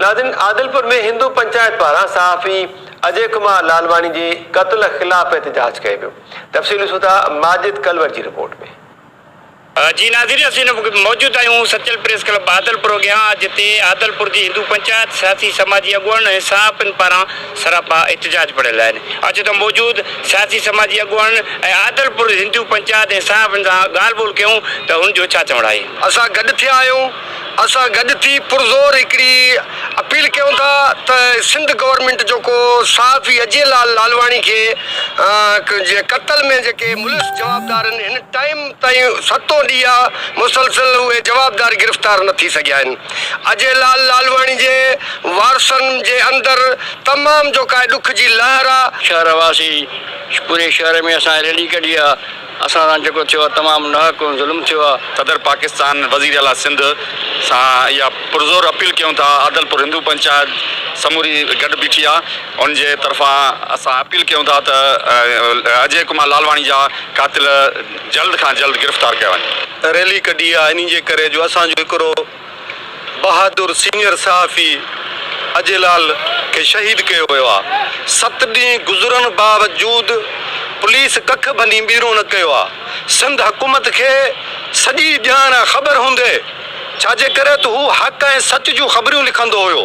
ناظرين عادلپور ۾ هندو پنچائت پاران صحافي اجي ڪمار لالواڻي جي قتل خلاف احتجاج ڪيو ويو. تفصيل ڏسون ٿا ماجد ڪلور جي رپورٽ ۾. جي ناظرين اسين هن وقت موجود آهيون سچل پريس ڪلب عادلپور اڳيان جتي عادلپور جي هندو پنچائت سياسي سماجي اڳواڻن ۽ صحافين پاران سراپا احتجاج پڙهيل آهن اچو ته موجود سياسي سماجي اڳواڻن ۽ عادلپور هندو پنچائت ۽ صحافين سان ڳالهه ٻولهه ڪيون ته هن جو ڇا چوڻ آهي. اسان گڏ ٿيا آهيون، اسان گڏ ٿي پرزور هڪڙي اپيل ڪيون ٿا ته سنڌ گورنمينٽ جيڪو صحافي اجي لال لالواڻي کي جي قتل ۾ جيڪي ملوث جوابدار آهن هن ٽائيم تائين ستون ڏينهن آ مسلسل اهي جوابدار گرفتار نه ٿي سگهيا آهن اجي لال لالواڻي جي وارثن جي اندر تمام جيڪا ڏک جي لهر آ. شهر واسي پوري شهر ۾ اسان ريلي ڪڍي آ. اسان سان جيڪو ٿيو آهي تمام ناحق ۽ ظلم ٿيو آهي. صدر پاڪستان وزير اعليٰ سنڌ سان اها پرزور اپيل ڪيون ٿا عادلپور هندو پنچائت سموري گڏ بيٺي آ ان جي طرفان اسان اپيل ڪيون ٿا ته اجي ڪمار لالواڻي جا قاتل جلد کان جلد گرفتار ڪيا وڃن. ريلي ڪڍي آ انهي جي ڪري جو اسان جو هڪڙو بهادر سينيئر صحافي اجي لال کي شهيد ڪيو ويو آ. ست ڏينهن گذرڻ باوجود پوليس ڪک ڀڃي ٻيرو نه ڪيو آ. سنڌ حڪومت کي سڄي ڄاڻ ۽ خبر هوندي ڇا جي ڪري ته هو حق ۽ سچ جون خبريون لکندو هيو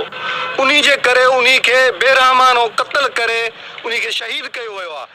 انهي جي ڪري انهي کي بيرحمانو قتل ڪري انهي کي شهيد ڪيو ويو آ.